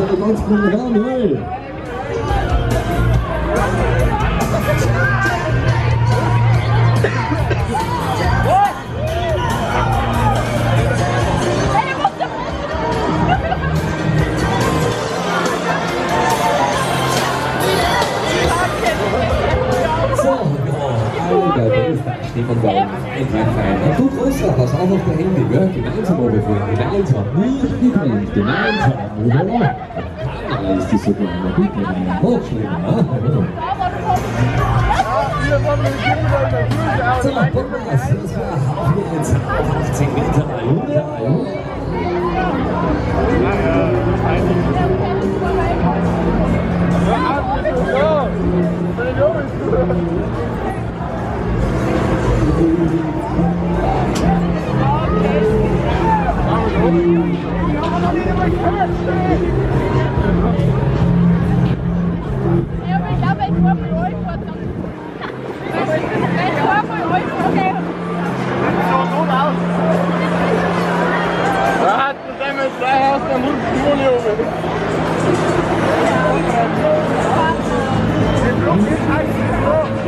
aber ganz gut ran, hey. Und du größer, pass auf dein Handy, gell? Gemeinsam runterfahren, gemeinsam, nicht getrennt, gemeinsam, oder? Kamera ist die sogar immer, bitte, noch schlimmer, ne? So, guck mal, das war auch jetzt auf 18 Meter, ja.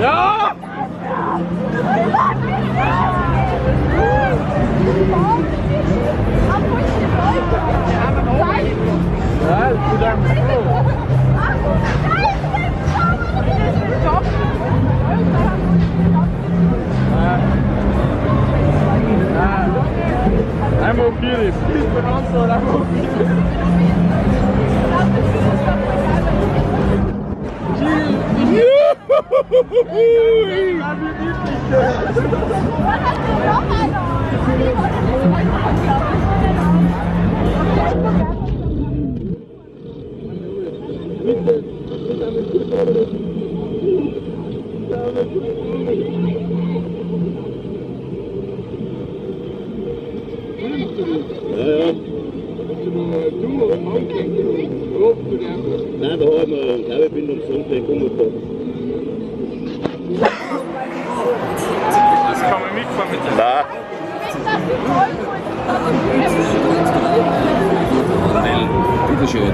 Ja! Einmal vier, einmal vier. Nein, da haben wir, glaube ich, bin am Sonntag umgekommen. Das kann man mitfahren mit dem. Nein. Bitte schön.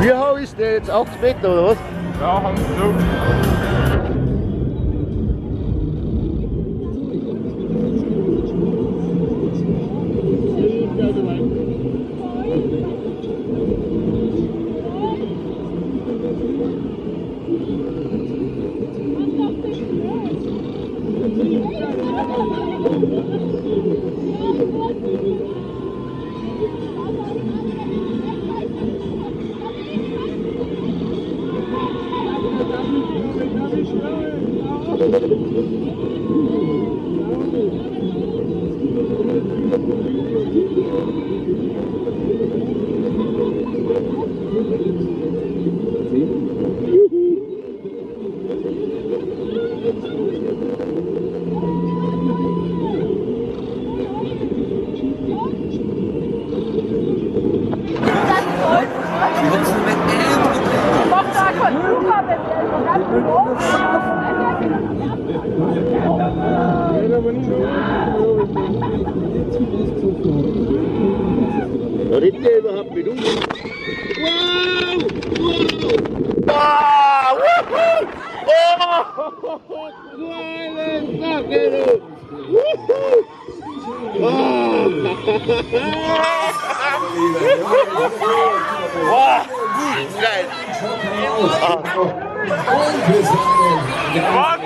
Wie hoch ist der jetzt? 80 Meter oder was? Ja, haben sie so. Da redet der überhaupt mit uns. Wow! Wow! Ah, wuhu! Oh! Geile Sache, du! Wuhu! Ah! Wow! Geil! Und wir sagen,